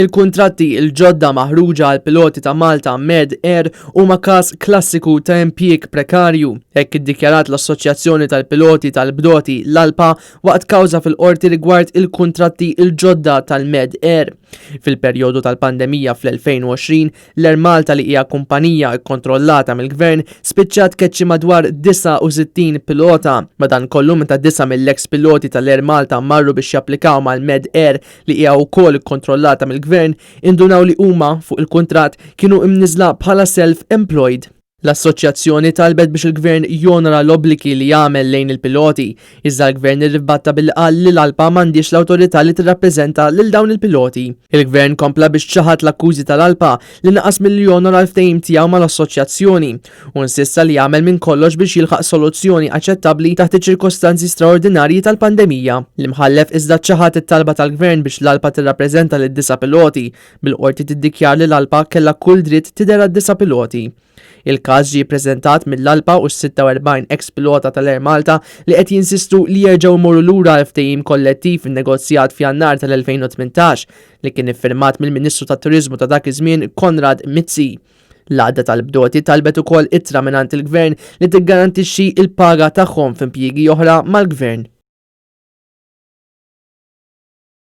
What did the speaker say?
Il-kuntratti l-ġodda maħruġa għall-piloti ta' Malta Med Air huma każ klassiku ta' impjieg prekarju. Hekk iddikjarat l-Assoċjazzjoni tal-Piloti tal-Bdoti, l-ALPA, waqt kawża fil-Qorti rigward il-kuntratti l-ġodda tal-Med Air. Fil-perjodu tal-pandemija fl-2020, L-Air Malta li hija kumpanija kkontrollata mill-Gvern spiċċat tkeċċi madwar 69 pilota. Madankollu meta disa' mill-eks piloti tal-Air Malta marru biex japplikaw mal-Med Air li hija wkoll ikkontrollata mill-Gvern, indunaw li huma, fuq il-kuntratt, kienu imniżżla bħala self-employed. L-assoċjazzjoni talbet biex il-Gvern jonora l-obbligi li għamel lejn il-piloti, iżda l-Gvern irribatta billi qal li l-ALPA m'għandhiex l-awtorità li tirrappreżenta lil dawn il-piloti. Il-Gvern kompla biex ċaħad l-akkużi tal-ALPA li naqas milli jonora l-ftehim tiegħu mal-assoċjazzjoni u insista li għamel minn kollox biex jilħaq soluzzjoni aċċettabbli taħt iċ-ċirkostanzi straordinarji tal-pandemija. L-Imħallef iżda ċaħad it-talba tal-Gvern biex l-ALPA tirrappreżenta lid-disa' piloti, bil-Qorti tiddikjar li l-ALPA kellha kull dritt tidher għad-disa' piloti. Il-każ ġie ppreżentat mill-ALPA u s-46 eks pilota tal-Air Malta li qed jinsistu li jerġgħu jmorru lura għall-ftehim kollettiv innegozjat f'Jannar tal-2018 li kien iffirmat mill-Ministru tat-Turiżmu ta' dak iż-żmien Konrad Mizzi. L-Għaqda tal-Bdoti talbet ukoll ittra mingħand il-Gvern li tiggarantixxi l-paga tagħhom f'impjiegi oħra mal-Gvern.